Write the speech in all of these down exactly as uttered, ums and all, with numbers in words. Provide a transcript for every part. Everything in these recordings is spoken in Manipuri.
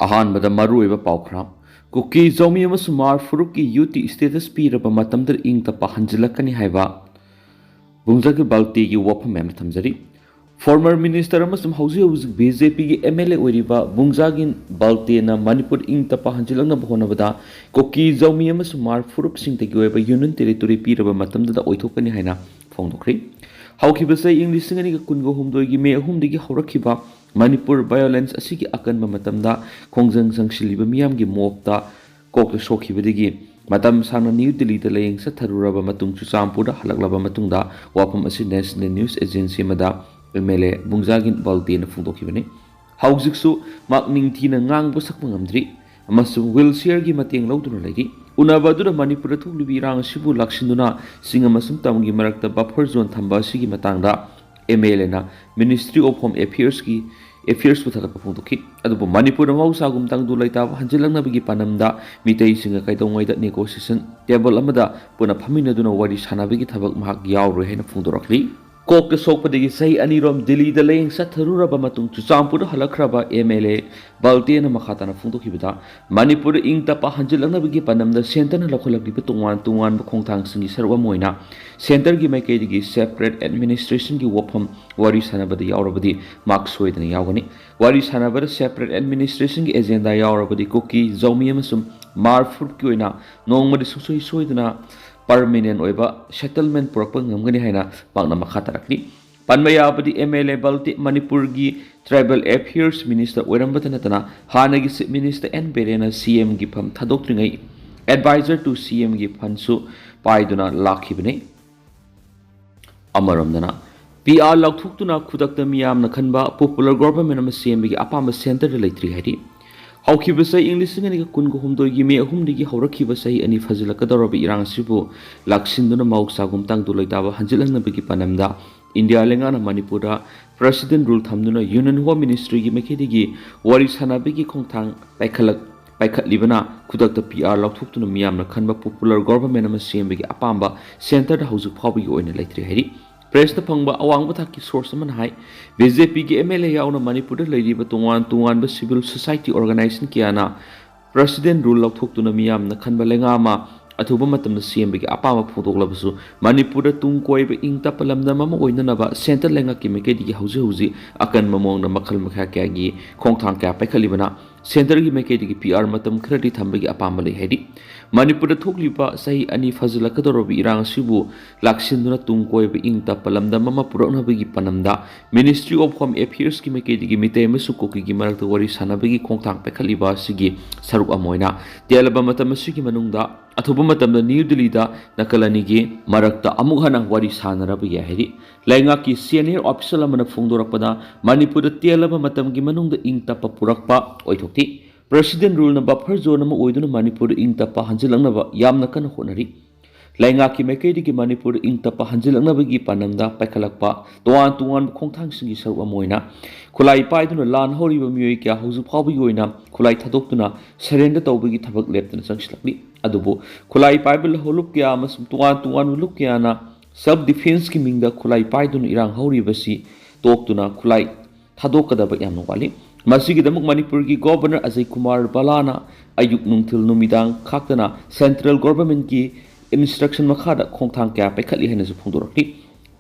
ꯑꯍꯥꯟꯕꯗ ꯃꯔꯨꯑꯣꯏꯕ ꯄꯥꯎ ꯈꯔ꯫ ꯀꯨꯀꯤ, ꯖꯧꯃꯤ ꯑꯃꯁꯨꯡ ꯃꯥꯔ ꯐꯨꯔꯨꯞꯀꯤ ꯌꯨꯇꯤ ꯁ꯭ꯇꯦꯇꯁ ꯄꯤꯔꯕ ꯃꯇꯝꯗ ꯏꯪ ꯇꯞꯄ ꯍꯟꯖꯤꯜꯂꯛꯀꯅꯤ ꯍꯥꯏꯕ ꯕꯨꯡꯖꯥꯒꯤ ꯕꯥꯜꯇꯦꯒꯤ ꯋꯥꯐꯝ ꯃꯌꯥꯝꯅ ꯊꯝꯖꯔꯤ꯫ ꯐꯣꯔꯃꯔ ꯃꯤꯅꯤꯁꯇꯔ ꯑꯃꯁꯨꯡ ꯍꯧꯖꯤꯛ ꯍꯧꯖꯤꯛ ꯕꯤ ꯖꯦ ꯄꯤꯒꯤ ꯑꯦꯝ ꯑꯦꯜ ꯑꯦ ꯑꯣꯏꯔꯤꯕ ꯕꯨꯡꯖꯥꯒꯤꯟ ꯕꯥꯜꯇꯦꯅ ꯃꯅꯤꯄꯨꯔ ꯏꯪ ꯇꯞꯄ ꯍꯟꯖꯤꯜꯂꯛꯅꯕ ꯍꯣꯠꯅꯕꯗ ꯀꯨꯀꯤ, ꯖꯧꯃꯤ ꯑꯃꯁꯨꯡ ꯃꯥꯔ ꯐꯨꯔꯨꯞꯁꯤꯡꯗꯒꯤ ꯑꯣꯏꯕ ꯌꯨꯅꯤꯌꯟ ꯇꯦꯔꯤꯇꯣꯔꯤ ꯄꯤꯔꯕ ꯃꯇꯝꯗꯨꯗ ꯑꯣꯏꯊꯣꯛꯀꯅꯤ ꯍꯥꯏꯅ ꯐꯣꯡꯗꯣꯛꯈ꯭ꯔꯤ꯫ ꯍꯧꯈꯤꯕ ꯆꯍꯤ ꯏꯪ ꯂꯤꯁꯤꯡ ꯑꯅꯤꯒ ꯀꯨꯟꯒ ꯍꯨꯝꯗꯣꯏꯒꯤ ꯃꯦ ꯑꯍꯨꯝꯗꯒꯤ ꯍꯧꯔꯛꯈꯤꯕ ꯃꯅꯤꯄꯨꯔ ꯚꯥꯏꯑꯣꯂꯦꯟꯁ ꯑꯁꯤꯒꯤ ꯑꯀꯟꯕ ꯃꯇꯝꯗ ꯈꯣꯡꯖꯪ ꯆꯪꯁꯤꯜꯂꯤꯕ ꯃꯤꯌꯥꯝꯒꯤ ꯃꯣꯞꯇ ꯀꯣꯛꯇ ꯁꯣꯛꯈꯤꯕꯗꯒꯤ ꯃꯇꯝ ꯁꯥꯡꯅ ꯅ꯭ꯌꯨ ꯗꯤꯜꯂꯤꯗ ꯂꯥꯌꯦꯡ ꯆꯠꯊꯔꯨꯔꯕ ꯃꯇꯨꯡ ꯆꯨꯔꯆꯥꯟꯄꯨꯔꯗ ꯍꯜꯂꯛꯂꯕ ꯃꯇꯨꯡꯗ ꯋꯥꯐꯝ ꯑꯁꯤ ꯅꯦꯁꯅꯦꯜ ꯅ꯭ꯌꯨꯁ ꯑꯦꯖꯦꯟꯁꯤ ꯑꯃꯗ ꯑꯦꯝ ꯑꯦꯜ ꯑꯦ ꯕꯨꯡꯖꯥꯒꯤꯟ ꯕꯥꯜꯇꯦꯅ ꯐꯣꯡꯗꯣꯛꯈꯤꯕꯅꯤ꯫ ꯍꯧꯖꯤꯛꯁꯨ ꯃꯍꯥꯛ ꯅꯤꯡꯊꯤꯅ ꯉꯥꯡꯕ ꯁꯛꯄ ꯉꯝꯗ꯭ꯔꯤ ꯑꯃꯁꯨꯡ ꯋꯤꯜ ꯆꯤꯌꯔꯒꯤ ꯃꯇꯦꯡ ꯂꯧꯗꯨꯅ ꯂꯩꯔꯤ꯫ ꯎꯅꯕ ꯑꯗꯨꯗ ꯃꯅꯤꯄꯨꯔꯗ ꯊꯣꯛꯂꯤꯕ ꯏꯔꯥꯡ ꯑꯁꯤꯕꯨ ꯂꯥꯛꯁꯤꯟꯗꯨꯅ ꯆꯤꯡ ꯑꯃꯁꯨꯡ ꯇꯝꯒꯤ ꯃꯔꯛꯇ ꯕꯐꯔ ꯖꯣꯟ ꯊꯝꯕ ꯑꯁꯤꯒꯤ ꯃꯇꯥꯡꯗ ꯑꯦꯝ ꯑꯦꯜ ꯑꯦꯅ ꯃꯤꯅꯤꯁꯇ꯭ꯔꯤ ꯑꯣꯐ ꯍꯣꯝ ꯑꯦꯐꯤꯌꯔꯁꯀꯤ ꯑꯦꯐꯤꯌꯔꯁꯄꯨ ꯊꯥꯒꯠꯄ ꯐꯣꯡꯗꯣꯛꯈꯤ꯫ ꯑꯗꯨꯕꯨ ꯃꯅꯤꯄꯨꯔꯗ ꯃꯍꯧꯁꯥꯒꯨꯝ ꯇꯪꯗꯨ ꯂꯩꯇꯥꯕ ꯍꯟꯖꯤꯜꯂꯛꯅꯕꯒꯤ ꯄꯥꯟꯗꯝꯗ ꯃꯤꯇꯩꯁꯤꯡꯒ ꯀꯩꯗꯧꯉꯩꯗ ꯅꯦꯒꯣꯁꯤꯌꯦꯁꯟ ꯇꯦꯕꯜ ꯑꯃꯗ ꯄꯨꯟꯅ ꯐꯝꯃꯤꯟꯅꯗꯨꯅ ꯋꯥꯔꯤ ꯁꯥꯟꯅꯕꯒꯤ ꯊꯕꯛ ꯃꯍꯥꯛ ꯌꯥꯎꯔꯣꯏ ꯍꯥꯏꯅ ꯐꯣꯡꯗꯣꯔꯛꯂꯤ꯫ ꯀꯣꯛꯇ ꯁꯣꯛꯄꯗꯒꯤ ꯆꯍꯤ ꯑꯅꯤꯔꯣꯝ ꯗꯤꯜꯂꯤꯗ ꯂꯥꯌꯦꯡ ꯆꯠꯊꯔꯨꯔꯕ ꯃꯇꯨꯡ ꯆꯨꯔꯆꯥꯟꯄꯨꯔꯗ ꯍꯜꯂꯛꯈ꯭ꯔꯕ ꯑꯦꯝ ꯑꯦꯜ ꯑꯦ ꯕꯥꯜꯇꯦꯅ ꯃꯈꯥ ꯇꯥꯅ ꯐꯣꯡꯗꯣꯛꯈꯤꯕꯗ, ꯃꯅꯤꯄꯨꯔꯗ ꯏꯪ ꯇꯞꯄ ꯍꯟꯖꯤꯜꯂꯛꯅꯕꯒꯤ ꯄꯥꯟꯗꯝꯗ ꯁꯦꯟꯇꯔꯅ ꯂꯧꯈꯠꯂꯛꯂꯤꯕ ꯇꯣꯉꯥꯟ ꯇꯣꯉꯥꯟꯕ ꯈꯣꯡꯊꯥꯡꯁꯤꯡꯒꯤ ꯁꯔꯨꯛ ꯑꯃ ꯑꯣꯏꯅ ꯁꯦꯟꯇꯔꯒꯤ ꯃꯥꯏꯀꯩꯗꯒꯤ ꯁꯦꯄꯔꯦꯠ ꯑꯦꯗꯃꯤꯅꯤꯁꯇ꯭ꯔꯦꯁꯟꯒꯤ ꯋꯥꯐꯝ ꯋꯥꯔꯤ ꯁꯥꯟꯅꯕꯗ ꯌꯥꯎꯔꯕꯗꯤ ꯃꯍꯥꯛ ꯁꯣꯏꯗꯅ ꯌꯥꯎꯒꯅꯤ꯫ ꯋꯥꯔꯤ ꯁꯥꯟꯅꯕꯗ ꯁꯦꯄꯔꯦꯠ ꯑꯦꯗꯃꯤꯅꯤꯁꯇ꯭ꯔꯦꯁꯟꯒꯤ ꯑꯦꯖꯦꯟꯗꯥ ꯌꯥꯎꯔꯕꯗꯤ ꯀꯨꯀꯤ, ꯖꯧꯃꯤ ꯑꯃꯁꯨꯡ ꯃꯥꯔ ꯐꯨꯔꯨꯞꯀꯤ ꯑꯣꯏꯅ ꯅꯣꯡꯃꯗꯤ ꯁꯨꯡꯁꯣꯏ ꯁꯣꯏꯗꯅ ꯄꯔꯃꯤꯅꯦꯟ ꯑꯣꯏꯕ ꯁꯦꯇꯜꯃꯦꯟ ꯄꯨꯔꯛꯄ ꯉꯝꯒꯅꯤ ꯍꯥꯏꯅ ꯃꯍꯥꯛꯅ ꯃꯈꯥ ꯇꯥꯔꯛꯂꯤ꯫ ꯄꯟꯕ ꯌꯥꯕꯗꯤ ꯑꯦꯝ ꯑꯦꯜ ꯑꯦ ꯕꯥꯜꯇꯦ ꯃꯅꯤꯄꯨꯔꯒꯤ ꯇ꯭ꯔꯥꯏꯕꯦꯜ ꯑꯦꯐꯤꯌꯔꯁ ꯃꯤꯅꯤꯁꯇꯔ ꯑꯣꯏꯔꯝꯕꯇ ꯅꯠꯇꯅ ꯍꯥꯟꯅꯒꯤ ꯆꯤꯐ ꯃꯤꯅꯤꯁꯇꯔ ꯑꯦꯟ ꯕꯤꯔꯦꯟꯅ ꯁꯤ ꯑꯦꯝꯒꯤ ꯐꯝ ꯊꯥꯗꯣꯛꯇ꯭ꯔꯤꯉꯩ ꯑꯦꯗꯚꯥꯏꯖꯔ ꯇꯨ ꯁꯤ ꯑꯦꯝꯒꯤ ꯐꯟꯁꯨ ꯄꯥꯏꯗꯨꯅ ꯂꯥꯛꯈꯤꯕꯅꯤ꯫ ꯑꯃꯔꯣꯝꯗꯅ ꯄꯤ ꯑꯥꯔ ꯂꯧꯊꯣꯛꯇꯨꯅ ꯈꯨꯗꯛꯇ ꯃꯤꯌꯥꯝꯅ ꯈꯟꯕ ꯄꯣꯄꯨꯂꯔ ꯒꯣꯚꯔꯟꯃꯦꯟ ꯑꯃ ꯁꯦꯝꯕꯒꯤ ꯑꯄꯥꯝꯕ ꯁꯦꯟꯇꯔꯗ ꯂꯩꯇ꯭ꯔꯤ ꯍꯥꯏꯔꯤ꯫ ꯍꯧꯈꯤꯕ ꯆꯍꯤ ꯏꯪ ꯂꯤꯁꯤꯡ ꯑꯅꯤꯒ ꯀꯨꯟꯒ ꯍꯨꯝꯗꯣꯏꯒꯤ ꯃꯦ ꯑꯍꯨꯝꯗꯒꯤ ꯍꯧꯔꯛꯈꯤꯕ ꯆꯍꯤ ꯑꯅꯤ ꯐꯥꯖꯤꯜꯂꯛꯀꯗꯧꯔꯕ ꯏꯔꯥꯡ ꯑꯁꯤꯕꯨ ꯂꯥꯛꯁꯤꯟꯗꯨꯅ ꯃꯍꯧꯁꯥꯒꯨꯝ ꯇꯪꯗꯨ ꯂꯩꯇꯥꯕ ꯍꯟꯖꯤꯜꯍꯟꯅꯕꯒꯤ ꯄꯥꯟꯗꯝꯗ ꯏꯟꯗꯤꯌꯥ ꯂꯩꯉꯥꯛꯅ ꯃꯅꯤꯄꯨꯔꯗ ꯄ꯭ꯔꯦꯁꯤꯗꯦꯟ ꯔꯨꯜ ꯊꯝꯗꯨꯅ ꯌꯨꯅꯤꯌꯟ ꯍꯣꯝ ꯃꯤꯅꯤꯁꯇ꯭ꯔꯤꯒꯤ ꯃꯥꯏꯀꯩꯗꯒꯤ ꯋꯥꯔꯤ ꯁꯥꯟꯅꯕꯒꯤ ꯈꯣꯡꯊꯥꯡ ꯄꯥꯏꯈꯠꯂꯛ-, ꯄꯥꯏꯈꯠꯂꯤꯕꯅ ꯈꯨꯗꯛꯇ ꯄꯤ ꯑꯥꯔ ꯂꯧꯊꯣꯛꯇꯨꯅ ꯃꯤꯌꯥꯝꯅ ꯈꯟꯕ ꯄꯣꯄꯨꯂꯔ ꯒꯣꯚꯔꯟꯃꯦꯟ ꯑꯃ ꯁꯦꯝꯕꯒꯤ ꯑꯄꯥꯝꯕ ꯁꯦꯟꯇꯔꯗ ꯍꯧꯖꯤꯛ ꯐꯥꯎꯕꯒꯤ ꯑꯣꯏꯅ ꯂꯩꯇ꯭ꯔꯤ ꯍꯥꯏꯔꯤ꯫ ꯄ꯭ꯔꯦꯁꯇ ꯐꯪꯕ ꯑꯋꯥꯡꯕ ꯊꯥꯛꯀꯤ ꯁꯣꯔꯁ ꯑꯃꯅ ꯍꯥꯏ, ꯕꯤ ꯖꯦ ꯄꯤꯒꯤ ꯑꯦꯝ ꯑꯦꯜ ꯑꯦ ꯌꯥꯎꯅ ꯃꯅꯤꯄꯨꯔꯗ ꯂꯩꯔꯤꯕ ꯇꯣꯉꯥꯟ ꯇꯣꯉꯥꯟꯕ ꯁꯤꯚꯤꯜ ꯁꯣꯁꯥꯏꯇꯤ ꯑꯣꯔꯒꯅꯥꯏꯖꯦꯁꯟ ꯀꯌꯥꯅ ꯄ꯭ꯔꯦꯁꯤꯗꯦꯟ ꯔꯨꯜ ꯂꯧꯊꯣꯛꯇꯨꯅ ꯃꯤꯌꯥꯝꯅ ꯈꯟꯕ ꯂꯩꯉꯥꯛ ꯑꯃ ꯑꯊꯨꯕ ꯃꯇꯝꯗ ꯁꯦꯝꯕꯒꯤ ꯑꯄꯥꯝꯕ ꯐꯣꯡꯗꯣꯛꯂꯕꯁꯨ, ꯃꯅꯤꯄꯨꯔꯗ ꯇꯨꯡ ꯀꯣꯏꯕ ꯏꯪ ꯇꯞꯄ ꯂꯝꯗꯝ ꯑꯃ ꯑꯣꯏꯅꯅꯕ ꯁꯦꯟꯇꯔ ꯂꯩꯉꯥꯛꯀꯤ ꯃꯥꯏꯀꯩꯗꯒꯤ ꯍꯧꯖꯤꯛ ꯍꯧꯖꯤꯛ ꯑꯀꯟꯕ ꯃꯑꯣꯡꯗ ꯃꯈꯜ ꯃꯈꯥ ꯀꯌꯥꯒꯤ ꯈꯣꯡꯊꯥꯡ ꯀꯌꯥ ꯄꯥꯏꯈꯠꯂꯤꯕꯅ ꯁꯦꯟꯇꯔꯒꯤ ꯃꯥꯏꯀꯩꯗꯒꯤ ꯄꯤ ꯑꯥꯔ ꯃꯇꯝ ꯈꯔꯗꯤ ꯊꯝꯕꯒꯤ ꯑꯄꯥꯝꯕ ꯂꯩ ꯍꯥꯏꯔꯤ꯫ ꯃꯅꯤꯄꯨꯔꯗ ꯊꯣꯛꯂꯤꯕ ꯆꯍꯤ ꯑꯅꯤ ꯐꯥꯖꯤꯜꯂꯛꯀꯗꯧꯔꯕ ꯏꯔꯥꯡ ꯑꯁꯤꯕꯨ ꯂꯥꯛꯁꯤꯟꯗꯨꯅ ꯇꯨꯡ ꯀꯣꯏꯕ ꯏꯪ ꯇꯞꯄ ꯂꯝꯗꯝ ꯑꯃ ꯄꯨꯔꯛꯅꯕꯒꯤ ꯄꯥꯟꯗꯝꯗ Ministry of Home Affairsꯀꯤ ꯃꯥꯏꯀꯩꯗꯒꯤ ꯃꯤꯇꯩ ꯑꯃꯁꯨꯡ ꯀꯨꯀꯤꯒꯤ ꯃꯔꯛꯇ ꯋꯥꯔꯤ ꯁꯥꯟꯅꯕꯒꯤ ꯈꯣꯡꯊꯥꯡ ꯄꯥꯏꯈꯠꯂꯤꯕ ꯑꯁꯤꯒꯤ ꯁꯔꯨꯛ ꯑꯃ ꯑꯣꯏꯅ ꯇꯦꯜꯂꯕ ꯃꯇꯝ ꯑꯁꯤꯒꯤ ꯃꯅꯨꯡꯗ ꯑꯊꯨꯕ ꯃꯇꯝꯗ ꯅ꯭ꯌꯨ ꯗꯤꯜꯂꯤꯗ ꯅꯥꯀꯜ ꯑꯅꯤꯒꯤ ꯃꯔꯛꯇ ꯑꯃꯨꯛ ꯍꯟꯅ ꯋꯥꯔꯤ ꯁꯥꯟꯅꯔꯕ ꯌꯥꯏ ꯍꯥꯏꯔꯤ꯫ ꯂꯩꯉꯥꯛꯀꯤ ꯁꯦꯅꯤꯌꯔ ꯑꯣꯐꯤꯁꯤꯌꯦꯜ ꯑꯃꯅ ꯐꯣꯡꯗꯣꯔꯛꯄꯗ, ꯃꯅꯤꯄꯨꯔꯗ ꯇꯦꯜꯂꯕ ꯃꯇꯝꯒꯤ ꯃꯅꯨꯡꯗ ꯏꯪ ꯇꯞꯄ ꯄꯨꯔꯛꯄ ꯑꯣꯏꯊꯣꯛꯈꯤ꯫ ꯄ꯭ꯔꯦꯁꯤꯗꯦꯟ ꯔꯨꯜꯅ ꯕꯐꯔ ꯖꯣꯟ ꯑꯃ ꯑꯣꯏꯗꯨꯅ ꯃꯅꯤꯄꯨꯔꯗ ꯏꯪ ꯇꯞꯄ ꯍꯟꯖꯤꯜꯂꯛꯅꯕ ꯌꯥꯝꯅ ꯀꯟꯅ ꯍꯣꯠꯅꯔꯤ꯫ ꯂꯩꯉꯥꯛꯀꯤ ꯃꯥꯏꯀꯩꯗꯒꯤ ꯃꯅꯤꯄꯨꯔꯗ ꯏꯪ ꯇꯞꯄ ꯍꯟꯖꯤꯜꯂꯛꯅꯕꯒꯤ ꯄꯥꯟꯗꯝꯗ ꯄꯥꯏꯈꯠꯂꯛꯄ ꯇꯣꯉꯥꯟ ꯇꯣꯉꯥꯟꯕ ꯈꯣꯡꯊꯥꯡꯁꯤꯡꯒꯤ ꯁꯔꯨꯛ ꯑꯃ ꯑꯣꯏꯅ ꯈꯨꯠꯂꯥꯏ ꯄꯥꯏꯗꯨꯅ ꯂꯥꯟ ꯍꯧꯔꯤꯕ ꯃꯤꯑꯣꯏ ꯀꯌꯥ ꯍꯧꯖꯤꯛ ꯐꯥꯎꯕꯒꯤ ꯑꯣꯏꯅ ꯈꯨꯠꯂꯥꯏ ꯊꯥꯗꯣꯛꯇꯨꯅ ꯁꯔꯦꯟꯗꯔ ꯇꯧꯕꯒꯤ ꯊꯕꯛ ꯂꯦꯞꯇꯅ ꯆꯪꯁꯤꯜꯂꯛꯂꯤ꯫ ꯑꯗꯨꯕꯨ ꯈꯨꯠꯂꯥꯏ ꯄꯥꯏꯕ ꯂꯨꯞ ꯀꯌꯥ ꯑꯃꯁꯨꯡ ꯇꯣꯉꯥꯟ ꯇꯣꯉꯥꯟꯕ ꯂꯨꯞ ꯀꯌꯥꯅ ꯁꯦꯜꯐ ꯗꯤꯐꯦꯟꯁꯀꯤ ꯃꯤꯡꯗ ꯈꯨꯠꯂꯥꯏ ꯄꯥꯏꯗꯨꯅ ꯏꯔꯥꯡ ꯍꯧꯔꯤꯕꯁꯤ ꯇꯣꯛꯇꯨꯅ ꯈꯨꯠꯂꯥꯏ ꯊꯥꯗꯣꯛꯀꯗꯕ ꯌꯥꯝꯅ ꯋꯥꯠꯂꯤ꯫ ꯃꯁꯤꯒꯤꯗꯃꯛ ꯃꯅꯤꯄꯨꯔꯒꯤ ꯒꯣꯚꯔꯅꯔ ꯑꯖꯌ ꯀꯨꯃꯥꯔ ꯚꯜꯂꯥꯅ ꯑꯌꯨꯛ ꯅꯨꯡꯊꯤꯜ ꯅꯨꯃꯤꯗꯥꯡ ꯈꯥꯛꯇꯅ ꯁꯦꯟꯇ꯭ꯔꯦꯜ ꯒꯣꯚꯔꯟꯃꯦꯟꯠꯀꯤ ꯏꯟꯁꯇ꯭ꯔꯛꯁꯟ ꯃꯈꯥꯗ ꯈꯣꯡꯊꯥꯡ ꯀꯌꯥ ꯄꯥꯏꯈꯠꯂꯤ ꯍꯥꯏꯅꯁꯨ ꯐꯣꯡꯗꯣꯔꯛꯂꯤ꯫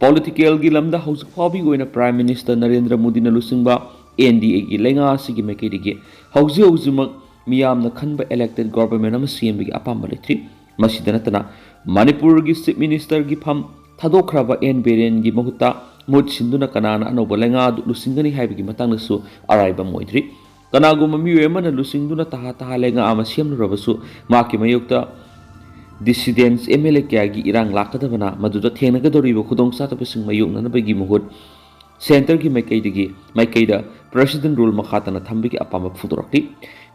ꯄꯣꯂꯤꯇꯤꯀꯦꯜꯒꯤ ꯂꯝꯗ ꯍꯧꯖꯤꯛ ꯐꯥꯎꯕꯒꯤ ꯑꯣꯏꯅ ꯄ꯭ꯔꯥꯏꯝ ꯃꯤꯅꯤꯁꯇꯔ ꯅꯔꯦꯟꯗ꯭ꯔ ꯃꯣꯗꯤꯅ ꯂꯨꯆꯤꯡꯕ ꯑꯦꯟ ꯗꯤ ꯑꯦꯒꯤ ꯂꯩꯉꯥꯛ ꯑꯁꯤꯒꯤ ꯃꯥꯏꯀꯩꯗꯒꯤ ꯍꯧꯖꯤꯛ ꯍꯧꯖꯤꯛꯃꯛ ꯃꯤꯌꯥꯝꯅ ꯈꯟꯕ ꯏꯂꯦꯛꯇꯦꯗ ꯒꯣꯚꯔꯟꯃꯦꯟꯠ ꯑꯃ ꯁꯦꯝꯕꯒꯤ ꯑꯄꯥꯝꯕ ꯂꯩꯇ꯭ꯔꯤ꯫ ꯃꯁꯤꯗ ꯅꯠꯇꯅ ꯃꯅꯤꯄꯨꯔꯒꯤ ꯆꯤꯐ ꯃꯤꯅꯤꯁꯇꯔꯒꯤ ꯐꯝ ꯊꯥꯗꯣꯛꯈ꯭ꯔꯕ ꯑꯦꯟ ꯕꯤꯔꯦꯟꯒꯤ ꯃꯍꯨꯠꯇ ꯃꯍꯨꯠ ꯁꯤꯟꯗꯨꯅ ꯀꯅꯥꯅ ꯑꯅꯧꯕ ꯂꯩꯉꯥꯛ ꯑꯗꯨ ꯂꯨꯆꯤꯡꯒꯅꯤ ꯍꯥꯏꯕꯒꯤ ꯃꯇꯥꯡꯗꯁꯨ ꯑꯔꯥꯏꯕ ꯑꯃ ꯑꯣꯏꯗ꯭ꯔꯤ꯫ ꯀꯅꯥꯒꯨꯝꯕ ꯃꯤꯑꯣꯏ ꯑꯃꯅ ꯂꯨꯆꯤꯡꯗꯨꯅ ꯇꯍꯥ ꯇꯍꯥ ꯂꯩꯉꯥꯛ ꯑꯃ ꯁꯦꯝꯂꯨꯔꯕꯁꯨ, ꯃꯍꯥꯛꯀꯤ ꯃꯥꯌꯣꯛꯇ ꯗꯤꯁꯤꯗꯦꯟꯠꯁ ꯑꯦꯝ ꯑꯦꯜ ꯑꯦ ꯀꯌꯥꯒꯤ ꯏꯔꯥꯡ ꯂꯥꯛꯀꯗꯕꯅ ꯃꯗꯨꯗ ꯊꯦꯡꯅꯒꯗꯧꯔꯤꯕ ꯈꯨꯗꯣꯡꯆꯥꯗꯕꯁꯤꯡ ꯃꯥꯌꯣꯛꯅꯅꯕꯒꯤ ꯃꯍꯨꯠ ꯁꯦꯟꯇꯔꯒꯤ ꯃꯥꯏꯀꯩꯗꯒꯤ, ꯃꯥꯏꯀꯩꯗ ꯄ꯭ꯔꯦꯁꯤꯗꯦꯟꯠ ꯔꯨꯜ ꯃꯈꯥ ꯇꯥꯅ ꯊꯝꯕꯒꯤ ꯑꯄꯥꯝꯕ ꯐꯣꯡꯗꯣꯔꯛꯂꯤ꯫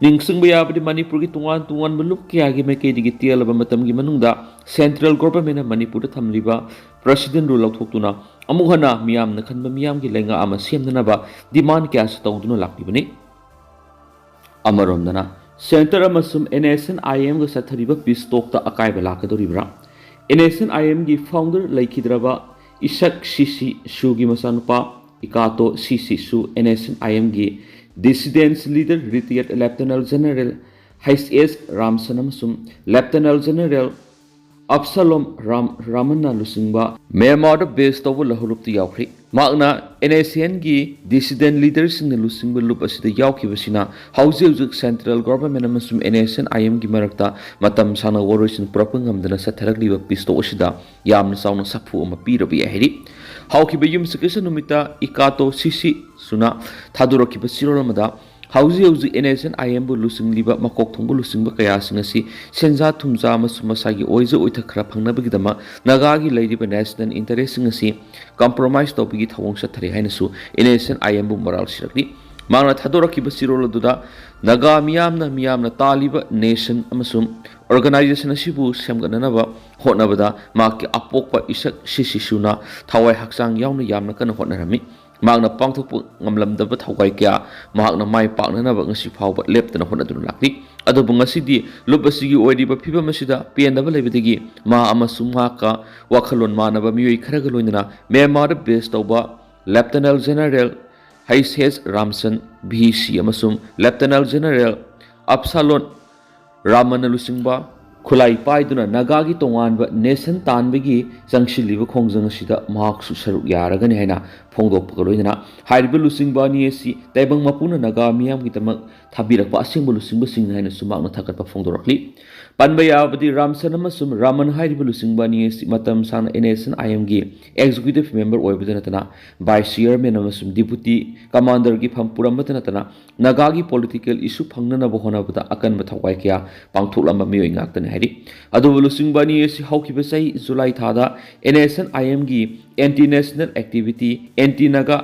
ꯅꯤꯡꯁꯤꯡꯕ ꯌꯥꯕꯗꯤ, ꯃꯅꯤꯄꯨꯔꯒꯤ ꯇꯣꯉꯥꯟ ꯇꯣꯉꯥꯟꯕ ꯂꯨꯞ ꯀꯌꯥꯒꯤ ꯃꯥꯏꯀꯩꯗꯒꯤ ꯇꯦꯜꯂꯕ ꯃꯇꯝꯒꯤ ꯃꯅꯨꯡꯗ ꯁꯦꯟꯇ꯭ꯔꯦꯜ ꯒꯣꯚꯔꯟꯃꯦꯟꯠꯅ ꯃꯅꯤꯄꯨꯔꯗ ꯊꯝꯂꯤꯕ ꯄ꯭ꯔꯦꯁꯤꯗꯦꯟꯠ ꯔꯨꯜ ꯂꯧꯊꯣꯛꯇꯨꯅ ꯑꯃꯨꯛ ꯍꯟꯅ ꯃꯤꯌꯥꯝꯅ ꯈꯟꯕ ꯃꯤꯌꯥꯝꯒꯤ ꯂꯩꯉꯥꯛ ꯑꯃ ꯁꯦꯝꯅꯅꯕ ꯗꯤꯃꯥꯟ ꯀꯌꯥꯁꯨ ꯇꯧꯗꯨꯅ ꯂꯥꯛꯂꯤꯕꯅꯤ꯫ ꯑꯃꯔꯣꯝꯗꯅ, ꯁꯦꯟꯇꯔ ꯑꯃꯁꯨꯡ ꯑꯦꯟ ꯑꯦꯁ ꯑꯦꯟ ꯑꯥꯏ ꯑꯦꯝꯒ ꯆꯠꯊꯔꯤꯕ ꯄꯤꯁ ꯇꯣꯛꯇ ꯑꯀꯥꯏꯕ ꯂꯥꯛꯀꯗꯧꯔꯤꯕ꯭ꯔꯥ? ꯑꯦꯟ ꯑꯦꯁ ꯑꯦꯟ ꯑꯥꯏ ꯑꯦꯝꯒꯤ ꯐꯥꯎꯟꯗꯔ ꯂꯩꯈꯤꯗ꯭ꯔꯕ ꯏꯁꯛ ꯁꯤ ꯁꯤ ꯁꯨꯒꯤ ꯃꯆꯥꯅꯨꯄꯥ ꯏꯀꯥꯇꯣ ꯁꯤ ꯁꯤ ꯁꯨ, NSCN-IMꯒꯤ dissident leader retired Lieutenant General H S ꯔꯥꯝꯁꯟ ꯑꯃꯁꯨꯡ Lieutenant General ꯑꯞꯁꯥꯂꯣꯝ ꯔꯥꯝ ꯔꯥꯃꯟꯅ ꯂꯨꯆꯤꯡꯕ ꯃ꯭ꯌꯥꯟꯃꯥꯔꯗ base ꯇꯧꯕ ꯂꯧꯍꯧꯂꯨꯞꯇ ꯌꯥꯎꯈ꯭ꯔꯤ꯫ ꯃꯍꯥꯛꯅ NSCN-ꯒꯤ dissident leader-ꯁꯤꯡꯅ ꯂꯨꯆꯤꯡꯕ ꯂꯨꯞ ꯑꯁꯤꯗ ꯌꯥꯎꯈꯤꯕꯁꯤꯅ ꯍꯧꯖꯤꯛ ꯍꯧꯖꯤꯛ central government ꯑꯃꯁꯨꯡ NSCN-IMꯒꯤ ꯃꯔꯛꯇ ꯃꯇꯝ ꯁꯥꯡꯅ ꯋꯥꯔꯣꯏꯁꯤꯟ ꯄꯨꯔꯛꯄ ꯉꯝꯗꯅ ꯆꯠꯊꯔꯛꯂꯤꯕ peace talk ꯑꯁꯤꯗ ꯌꯥꯝꯅ ꯆꯥꯎꯅ ꯁꯥꯐꯨ ꯑꯃ ꯄꯤꯔꯕ ꯌꯥꯏ ꯍꯥꯏꯔꯤ꯫ ꯍꯧꯈꯤꯕ ꯌꯨꯝꯁꯀꯩꯁ ꯅꯨꯃꯤꯠꯇ ꯏꯀꯥꯇꯣ ꯁꯤ ꯁꯤ ꯁꯨꯅ ꯊꯥꯗꯣꯔꯛꯈꯤꯕ ꯆꯦꯔꯣꯜ ꯑꯃꯗ ꯍꯧꯖꯤꯛ ꯍꯧꯖꯤꯛ NSCN-IMꯕꯨ ꯂꯨꯆꯤꯡꯂꯤꯕ ꯃꯀꯣꯛ ꯊꯣꯡꯕ ꯂꯨꯆꯤꯡꯕ ꯀꯌꯥꯁꯤꯡ ꯑꯁꯤ ꯁꯦꯟꯖꯥ ꯊꯨꯝꯖꯥ ꯑꯃꯁꯨꯡ ꯃꯁꯥꯒꯤ ꯑꯣꯏꯖ ꯑꯣꯏꯊꯛ ꯈꯔ ꯐꯪꯅꯕꯒꯤꯗꯃꯛ ꯅꯥꯒꯥꯒꯤ ꯂꯩꯔꯤꯕ national interest-ꯁꯤꯡ ꯑꯁꯤ compromise ꯇꯧꯕꯒꯤ ꯊꯧꯑꯣꯡ ꯆꯠꯊꯔꯤ ꯍꯥꯏꯅꯁꯨ NSCN-IMꯕꯨ ꯃꯔꯥꯜ ꯁꯤꯔꯛꯂꯤ꯫ ꯃꯍꯥꯛꯅ ꯊꯥꯗꯣꯔꯛꯈꯤꯕ ꯆꯦꯔꯣꯜ ꯑꯗꯨꯗ ꯅꯥꯒꯥ ꯃꯤꯌꯥꯝꯅ ꯃꯤꯌꯥꯝꯅ ꯇꯥꯜꯂꯤꯕ nation ꯑꯃꯁꯨꯡ organization ꯑꯁꯤꯕꯨ ꯁꯦꯝꯒꯠꯅꯅꯕ ꯍꯣꯠꯅꯕꯗ ꯃꯍꯥꯛꯀꯤ ꯑꯄꯣꯛꯄ ꯏꯁꯛ ꯁꯤ ꯁꯤ ꯁꯨꯅ ꯊꯋꯥꯏ ꯍꯛꯆꯥꯡ ꯌꯥꯎꯅ ꯌꯥꯝꯅ ꯀꯟꯅ ꯍꯣꯠꯅꯔꯝꯃꯤ꯫ ꯃꯍꯥꯛꯅ ꯄꯥꯡꯊꯣꯛꯄ ꯉꯝꯂꯝꯗꯕ ꯊꯧꯒꯥꯏ ꯀꯌꯥ ꯃꯍꯥꯛꯅ ꯃꯥꯏ ꯄꯥꯛꯅꯅꯕ ꯉꯁꯤ ꯐꯥꯎꯕ ꯂꯦꯞꯇꯅ ꯍꯣꯠꯅꯗꯨꯅ ꯂꯥꯛꯂꯤ꯫ ꯑꯗꯨꯕꯨ ꯉꯁꯤꯗꯤ ꯂꯨꯞ ꯑꯁꯤꯒꯤ ꯑꯣꯏꯔꯤꯕ ꯐꯤꯕꯝ ꯑꯁꯤꯗ ꯄꯦꯟꯗꯕ ꯂꯩꯕꯗꯒꯤ ꯃꯍꯥꯛ ꯑꯃꯁꯨꯡ ꯃꯍꯥꯛꯀ ꯋꯥꯈꯜꯂꯣꯟ ꯃꯥꯟꯅꯕ ꯃꯤꯑꯣꯏ ꯈꯔꯒ ꯂꯣꯏꯅꯅ ꯃ꯭ꯌꯥꯟꯃꯥꯔꯗ base ꯇꯧꯕ Lieutenant General H S ꯔꯥꯝꯁꯟ, V C, ꯑꯃꯁꯨꯡ Lieutenant General ꯑꯞꯁꯥꯂꯣꯟ ꯔꯥꯃꯟꯅ ꯂꯨꯆꯤꯡꯕ ꯈꯨꯠꯂꯥꯏ ꯄꯥꯏꯗꯨꯅ ꯅꯥꯒꯥꯒꯤ ꯇꯣꯉꯥꯟꯕ nation ꯇꯥꯟꯕꯒꯤ ꯆꯪꯁꯤꯜꯂꯤꯕ ꯈꯣꯡꯖꯪ ꯑꯁꯤꯗ ꯃꯍꯥꯛꯁꯨ ꯁꯔꯨꯛ ꯌꯥꯔꯒꯅꯤ ꯍꯥꯏꯅ ꯐꯣꯡꯗꯣꯛꯄꯒ ꯂꯣꯏꯅꯅ ꯍꯥꯏꯔꯤꯕ ꯂꯨꯆꯤꯡꯕ ꯑꯅꯤ ꯑꯁꯤ ꯇꯥꯏꯕꯪ ꯃꯄꯨꯅ ꯅꯥꯒꯥ ꯃꯤꯌꯥꯝꯒꯤꯗꯃꯛ ꯊꯝꯕꯤꯔꯛꯄ ꯑꯁꯦꯡꯕ ꯂꯨꯆꯤꯡꯕꯁꯤꯡꯅꯤ ꯍꯥꯏꯅꯁꯨ ꯃꯍꯥꯛꯅ ꯊꯥꯒꯠꯄ ꯐꯣꯡꯗꯣꯔꯛꯂꯤ꯫ ꯄꯟꯕ ꯌꯥꯕꯗꯤ ꯔꯥꯝꯁꯟ ꯑꯃꯁꯨꯡ ꯔꯥꯃꯟ ꯍꯥꯏꯔꯤꯕ ꯂꯨꯆꯤꯡꯕ ꯑꯅꯤ ꯑꯁꯤ ꯃꯇꯝ ꯁꯥꯡꯅ NSCN-IMꯒꯤ executive member ꯑꯣꯏꯕꯗ ꯅꯠꯇꯅ vice chairman ꯑꯃꯁꯨꯡ deputy commander-ꯒꯤ ꯐꯝ ꯄꯨꯔꯝꯕꯇ ꯅꯠꯇꯅ ꯅꯥꯒꯥꯒꯤ political issue ꯐꯪꯅꯅꯕ ꯍꯣꯠꯅꯕꯗ ꯑꯀꯟꯕ ꯊꯋꯥꯏ ꯀꯌꯥ ꯄꯥꯡꯊꯣꯛꯂꯝꯕ ꯃꯤꯑꯣꯏ ꯉꯥꯛꯇꯅꯤ ꯍꯥꯏꯔꯤ꯫ ꯑꯗꯨꯕꯨ ꯂꯨꯆꯤꯡꯕ ꯑꯅꯤ ꯑꯁꯤ ꯍꯧꯈꯤꯕ ꯆꯍꯤ ꯖꯨꯂꯥꯏ ꯊꯥꯗ NSCN-IMꯒꯤ anti national activity, anti Naga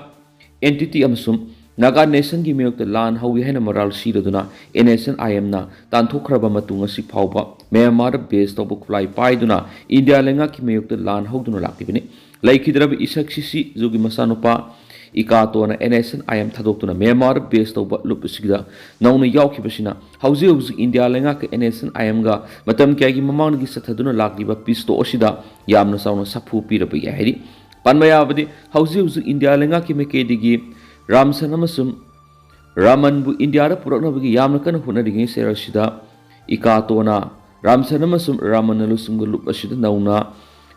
entity ꯑꯃꯁꯨꯡ Naga nation-ꯒꯤ ꯃꯥꯌꯣꯛꯇ ꯂꯥꯟ ꯍꯧꯏ ꯍꯥꯏꯅ ꯃꯔꯥꯜ ꯁꯤꯔꯗꯨꯅ NSCN-IMꯅ ꯇꯥꯟꯊꯣꯛꯈ꯭ꯔꯕ ꯃꯇꯨꯡ ꯉꯁꯤ ꯐꯥꯎꯕ ꯃ꯭ꯌꯥꯟꯃꯥꯔꯗ base ꯇꯧꯕ ꯈꯨꯠꯂꯥꯏ ꯄꯥꯏꯗꯨꯅ ꯏꯟꯗꯤꯌꯥ ꯂꯩꯉꯥꯛꯀꯤ ꯃꯥꯌꯣꯛꯇ ꯂꯥꯟ ꯍꯧꯗꯨꯅ ꯂꯥꯛꯂꯤꯕꯅꯤ꯫ ꯂꯩꯈꯤꯗ꯭ꯔꯕ ꯏꯁꯛ ꯁꯤ ꯁꯤ ꯖꯨꯒꯤ ꯃꯆꯥꯅꯨꯄꯥ ꯏꯀꯥꯇꯣꯅ NSCN-IM ꯊꯥꯗꯣꯛꯇꯨꯅ ꯃ꯭ꯌꯥꯟꯃꯥꯔꯗ base ꯇꯧꯕ ꯂꯨꯞ ꯑꯁꯤꯗ ꯅꯧꯅ ꯌꯥꯎꯈꯤꯕꯁꯤꯅ ꯍꯧꯖꯤꯛ ꯍꯧꯖꯤꯛ ꯏꯟꯗꯤꯌꯥ ꯂꯩꯉꯥꯛꯀ NSCN-IMꯒ ꯃꯇꯝ ꯀꯌꯥꯒꯤ ꯃꯃꯥꯡꯗꯒꯤ ꯆꯠꯊꯗꯨꯅ ꯂꯥꯛꯂꯤꯕ peace talk ꯑꯁꯤꯗ ꯌꯥꯝꯅ ꯆꯥꯎꯅ ꯁꯥꯐꯨ ꯄꯤꯔꯕ ꯌꯥꯏ ꯍꯥꯏꯔꯤ꯫ ꯄꯟꯕ ꯌꯥꯕꯗꯤ, ꯍꯧꯖꯤꯛ ꯍꯧꯖꯤꯛ ꯏꯟꯗꯤꯌꯥ ꯂꯩꯉꯥꯛꯀꯤ ꯃꯥꯏꯀꯩꯗꯒꯤ ꯔꯥꯝꯁꯟ ꯑꯃꯁꯨꯡ ꯔꯥꯃꯟꯕꯨ ꯏꯟꯗꯤꯌꯥꯗ ꯄꯨꯔꯛꯅꯕꯒꯤ ꯌꯥꯝꯅ ꯀꯟꯅ ꯍꯣꯠꯅꯔꯤꯉꯩ ꯆꯩꯔꯛꯁꯤꯗ, ꯏꯀꯥꯇꯣꯅ ꯔꯥꯝꯁꯟ ꯑꯃꯁꯨꯡ ꯔꯥꯃꯟꯅ ꯂꯨꯆꯤꯡꯕ ꯂꯨꯞ ꯑꯁꯤꯗ ꯅꯧꯅ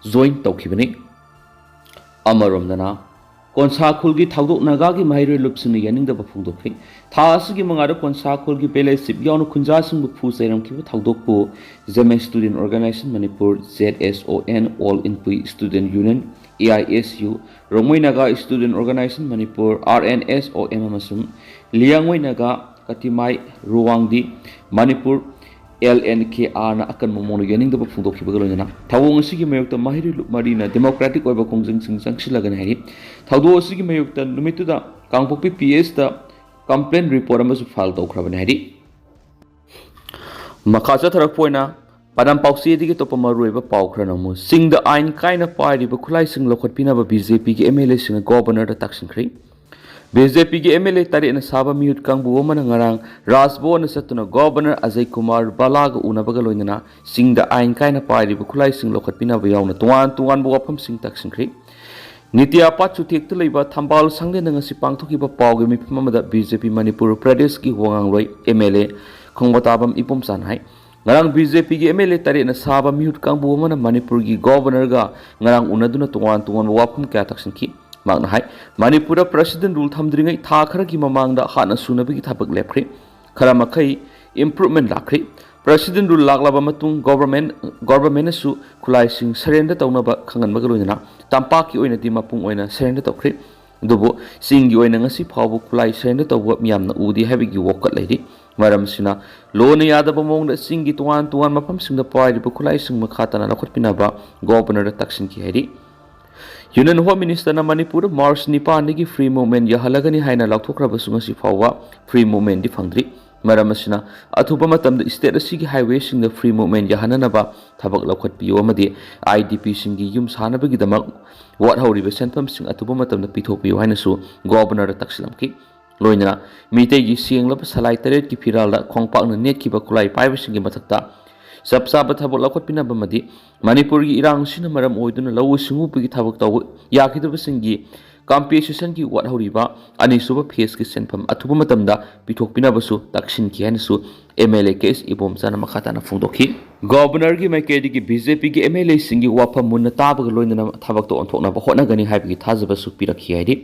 ꯖꯣꯏꯟ ꯇꯧꯈꯤꯕꯅꯤ꯫ ꯑꯃꯔꯣꯝꯗꯅ, ꯀꯣꯟꯁꯥ ꯈꯨꯜꯒꯤ ꯊꯧꯗꯣꯛ ꯅꯥꯒꯥꯒꯤ ꯃꯍꯩꯔꯣꯏ ꯂꯨꯞꯁꯤꯡꯅ ꯌꯥꯅꯤꯡꯗꯕ ꯐꯣꯡꯗꯣꯛꯈ꯭ꯔꯦ꯫ ꯊꯥ ꯑꯁꯤꯒꯤ ꯃꯉꯥꯗ ꯀꯣꯟꯁꯥ ꯈꯨꯜꯒꯤ ꯚꯤꯂꯦꯖ ꯆꯤꯞ ꯌꯥꯎꯅ ꯈꯨꯟꯖꯥꯁꯤꯡꯕꯨ ꯐꯨ ꯆꯩꯔꯝꯈꯤꯕ ꯊꯧꯗꯣꯛꯄꯨ Zeme Student Organisation Manipur, Z S O N, All Inpui Student Union, A I S U, Rongmei Naga Student Organisation Manipur, R N S O M, ꯑꯃꯁꯨꯡ Liangmai Naga ꯀꯇꯤꯃꯥꯏ ꯔꯨꯋꯥꯡꯗꯤ Manipur, L N K R, ꯅ ꯑꯀꯟꯕ ꯃꯑꯣꯡꯗ ꯌꯥꯅꯤꯡꯗꯕ ꯐꯣꯡꯗꯣꯛꯈꯤꯕꯒ ꯂꯣꯏꯅꯅ ꯊꯧꯑꯣꯡ ꯑꯁꯤꯒꯤ ꯃꯥꯌꯣꯛꯇ ꯃꯍꯩꯔꯣꯏ ꯂꯨꯞ ꯃꯔꯤꯅ ꯗꯦꯃꯣꯀ꯭ꯔꯦꯇꯤꯛ ꯑꯣꯏꯕ ꯈꯣꯡꯖꯪꯁꯤꯡ ꯆꯪꯁꯤꯜꯂꯒꯅꯤ ꯍꯥꯏꯔꯤ꯫ ꯊꯧꯗꯣꯛ ꯑꯁꯤꯒꯤ ꯃꯥꯌꯣꯛꯇ ꯅꯨꯃꯤꯠꯇꯨꯗ ꯀꯥꯡꯄꯣꯛꯄꯤ P S ꯇ ꯀꯝꯄ꯭ꯂꯦꯟ ꯔꯤꯄꯣꯔꯠ ꯑꯃꯁꯨ ꯐꯥꯏꯜ ꯇꯧꯈ꯭ꯔꯕꯅꯤ ꯍꯥꯏꯔꯤ꯫ ꯃꯈꯥ ꯆꯠꯊꯔꯛꯄ ꯑꯣꯏꯅ ꯄꯥꯗꯝ ꯄꯥꯎꯆꯦꯗꯒꯤ ꯑꯇꯣꯞꯄ ꯃꯔꯨꯑꯣꯏꯕ ꯄꯥꯎ ꯈꯔ ꯅꯝꯃꯨ꯫ ꯆꯤꯡꯗ ꯑꯥꯏꯟ ꯀꯥꯏꯅ ꯄꯥꯏꯔꯤꯕ ꯈꯨꯠꯂꯥꯏꯁꯤꯡ ꯂꯧꯈꯠꯄꯤꯅꯕ B J P ꯒꯤ M L A ꯁꯤꯡꯅ ꯒꯣꯚꯔꯅꯔꯗ ꯇꯛꯁꯤꯟꯈ꯭ꯔꯤ꯫ B J P ꯒꯤ M L A ꯇꯔꯦꯠꯅ ꯁꯥꯕ ꯃꯤꯍꯨꯠ ꯀꯥꯡꯕꯨ ꯑꯃꯅ ꯉꯔꯥꯡ ꯔꯥꯖꯚꯋꯟꯗ ꯆꯠꯇꯨꯅ ꯒꯣꯚꯔꯅꯔ ꯑꯖꯌ ꯀꯨꯃꯥꯔ ꯕꯂꯥꯒ ꯎꯅꯕꯒ ꯂꯣꯏꯅꯅ ꯆꯤꯡꯗ ꯑꯥꯏꯟ ꯀꯥꯏꯅ ꯄꯥꯏꯔꯤꯕ ꯈꯨꯠꯂꯥꯏꯁꯤꯡ ꯂꯧꯈꯠꯄꯤꯅꯕ ꯌꯥꯎꯅ ꯇꯣꯉꯥꯟ ꯇꯣꯉꯥꯟꯕ ꯋꯥꯐꯝꯁꯤꯡ ꯇꯛꯁꯤꯟꯈ꯭ꯔꯤ꯫ ꯅꯤꯇꯤꯌꯥ ꯄꯥꯠ ꯆꯨꯊꯦꯛꯇ ꯂꯩꯕ ꯊꯝꯕꯥꯜ ꯁꯪꯂꯦꯟꯗ ꯉꯁꯤ ꯄꯥꯡꯊꯣꯛꯈꯤꯕ ꯄꯥꯎꯒꯤ ꯃꯤꯐꯝ ꯑꯃꯗ B J P ꯃꯅꯤꯄꯨꯔ ꯄ꯭ꯔꯗꯦꯁꯀꯤ ꯋꯥꯉꯥꯡꯂꯣꯏ M L A ꯈꯣꯡꯕꯇꯥꯕꯝ ꯏꯕꯣꯝꯆꯥꯅ ꯍꯥꯏ, ꯉꯔꯥꯡ B J P ꯒꯤ M L A ꯇꯔꯦꯠꯅ ꯁꯥꯕ ꯃꯤꯍꯨꯠ ꯀꯥꯡꯕꯨ ꯑꯃꯅ ꯃꯅꯤꯄꯨꯔꯒꯤ ꯒꯣꯚꯔꯅꯔꯒ ꯉꯔꯥꯡ ꯎꯅꯗꯨꯅ ꯇꯣꯉꯥꯟ ꯇꯣꯉꯥꯟꯕ ꯋꯥꯐꯝ ꯀꯌꯥ ꯇꯛꯁꯤꯟꯈꯤ꯫ ꯃꯍꯥꯛꯅ ꯍꯥꯏ, ꯃꯅꯤꯄꯨꯔꯗ President Rule ꯊꯝꯗ꯭ꯔꯤꯉꯩ ꯊꯥ ꯈꯔꯒꯤ ꯃꯃꯥꯡꯗ ꯍꯥꯟꯅ ꯁꯨꯅꯕꯒꯤ ꯊꯕꯛ ꯂꯦꯞꯈ꯭ꯔꯦ꯫ ꯈꯔ ꯃꯈꯩ improvement ꯂꯥꯛꯈ꯭ꯔꯦ꯫ President Rule ꯂꯥꯛꯂꯕ ꯃꯇꯨꯡ ꯒꯣꯚꯔꯃꯦꯟ, ꯒꯣꯚꯔꯃꯦꯟꯅꯁꯨ ꯈꯨꯠꯂꯥꯏꯁꯤꯡ surrender ꯇꯧꯅꯕ ꯈꯪꯍꯟꯕꯒ ꯂꯣꯏꯅꯅ ꯇꯝꯄꯥꯛꯀꯤ ꯑꯣꯏꯅꯗꯤ ꯃꯄꯨꯡ ꯑꯣꯏꯅ surrender ꯇꯧꯈ꯭ꯔꯦ꯫ ꯑꯗꯨꯕꯨ ꯆꯤꯡꯒꯤ ꯑꯣꯏꯅ ꯉꯁꯤ ꯐꯥꯎꯕ ꯈꯨꯠꯂꯥꯏ surrender ꯇꯧꯕ ꯃꯤꯌꯥꯝꯅ ꯎꯗꯦ ꯍꯥꯏꯕꯒꯤ ꯋꯥꯀꯠ ꯂꯩꯔꯤ꯫ ꯃꯔꯝ ꯑꯁꯤꯅ ꯂꯣꯟꯅ ꯌꯥꯗꯕ ꯃꯑꯣꯡꯗ ꯆꯤꯡꯒꯤ ꯇꯣꯉꯥꯟ ꯇꯣꯉꯥꯟꯕ ꯃꯐꯝꯁꯤꯡꯗ ꯄꯥꯏꯔꯤꯕ ꯈꯨꯠꯂꯥꯏꯁꯤꯡ ꯃꯈꯥ ꯇꯥꯅ ꯂꯧꯈꯠꯄꯤꯅꯕ ꯒꯣꯚꯔꯅꯔꯗ ꯇꯛꯁꯤꯟꯈꯤ ꯍꯥꯏꯔꯤ꯫ Union Home Ministerꯅ ꯃꯅꯤꯄꯨꯔꯗ March ꯅꯤꯄꯥꯟꯗꯒꯤ free movement ꯌꯥꯍꯜꯂꯒꯅꯤ ꯍꯥꯏꯅ ꯂꯥꯎꯊꯣꯛꯈ꯭ꯔꯕꯁꯨ ꯉꯁꯤ ꯐꯥꯎꯕ free movementꯗꯤ ꯐꯪꯗ꯭ꯔꯤ꯫ ꯃꯔꯝ ꯑꯁꯤꯅ ꯑꯊꯨꯕ ꯃꯇꯝꯗ state ꯑꯁꯤꯒꯤ highwayꯁꯤꯡꯗ free movement ꯌꯥꯍꯟꯅꯅꯕ ꯊꯕꯛ ꯂꯧꯈꯠꯄꯤꯌꯨ ꯑꯃꯗꯤ IDPꯁꯤꯡꯒꯤ ꯌꯨꯝ ꯁꯥꯅꯕꯒꯤꯗꯃꯛ ꯋꯥꯠꯍꯧꯔꯤꯕ ꯁꯦꯟꯐꯝꯁꯤꯡ ꯑꯊꯨꯕ ꯃꯇꯝꯗ ꯄꯤꯊꯣꯛꯄꯤꯌꯨ ꯍꯥꯏꯅꯁꯨ ꯒꯣꯚꯔꯅꯔꯗ ꯇꯛꯁꯤꯜꯂꯝꯈꯤ꯫ ꯂꯣꯏꯅꯅ ꯃꯤꯇꯩꯒꯤ ꯁꯦꯡꯂꯕ ꯁꯂꯥꯏ ꯇꯔꯦꯠꯀꯤ ꯐꯤꯔꯥꯜꯗ ꯈꯣꯡꯄꯥꯛꯅ ꯅꯦꯠꯈꯤꯕ ꯈꯨꯠꯂꯥꯏ ꯄꯥꯏꯕꯁꯤꯡꯒꯤ ꯃꯊꯛꯇ ꯆꯞ ꯆꯥꯕ ꯊꯕꯛ ꯂꯧꯈꯠꯄꯤꯅꯕ ꯑꯃꯗꯤ ꯃꯅꯤꯄꯨꯔꯒꯤ ꯏꯔꯥꯡꯁꯤꯅ ꯃꯔꯝ ꯑꯣꯏꯗꯨꯅ ꯂꯧꯎ ꯁꯤꯡꯎꯕꯒꯤ ꯊꯕꯛ ꯇꯧꯕ ꯌꯥꯈꯤꯗꯕꯁꯤꯡꯒꯤ ꯀꯝꯄꯦꯟꯁꯦꯁꯟꯒꯤ ꯋꯥꯠꯍꯧꯔꯤꯕ ꯑꯅꯤꯁꯨꯕ ꯐꯦꯁꯀꯤ ꯁꯦꯟꯐꯝ ꯑꯊꯨꯕ ꯃꯇꯝꯗ ꯄꯤꯊꯣꯛꯄꯤꯅꯕꯁꯨ ꯇꯛꯁꯤꯟꯈꯤ ꯍꯥꯏꯅꯁꯨ ꯑꯦꯝ ꯑꯦꯜ ꯑꯦ ꯀꯦ ꯑꯦꯁ ꯏꯕꯣꯝꯆꯥꯅ ꯃꯈꯥ ꯇꯥꯅ ꯐꯣꯡꯗꯣꯛꯈꯤ꯫ ꯒꯣꯕꯔꯅꯔꯒꯤ ꯃꯥꯏꯀꯩꯗꯒꯤ ꯕꯤ ꯖꯦ ꯄꯤꯒꯤ ꯑꯦꯝ ꯑꯦꯜ ꯑꯦꯁꯤꯡꯒꯤ ꯋꯥꯐꯝ ꯃꯨꯟꯅ ꯇꯥꯕꯒ ꯂꯣꯏꯅꯅ ꯊꯕꯛꯇ ꯑꯣꯟꯊꯣꯛꯅꯕ ꯍꯣꯠꯅꯒꯅꯤ ꯍꯥꯏꯕꯒꯤ ꯊꯥꯖꯕꯁꯨ ꯄꯤꯔꯛꯈꯤ ꯍꯥꯏꯔꯤ꯫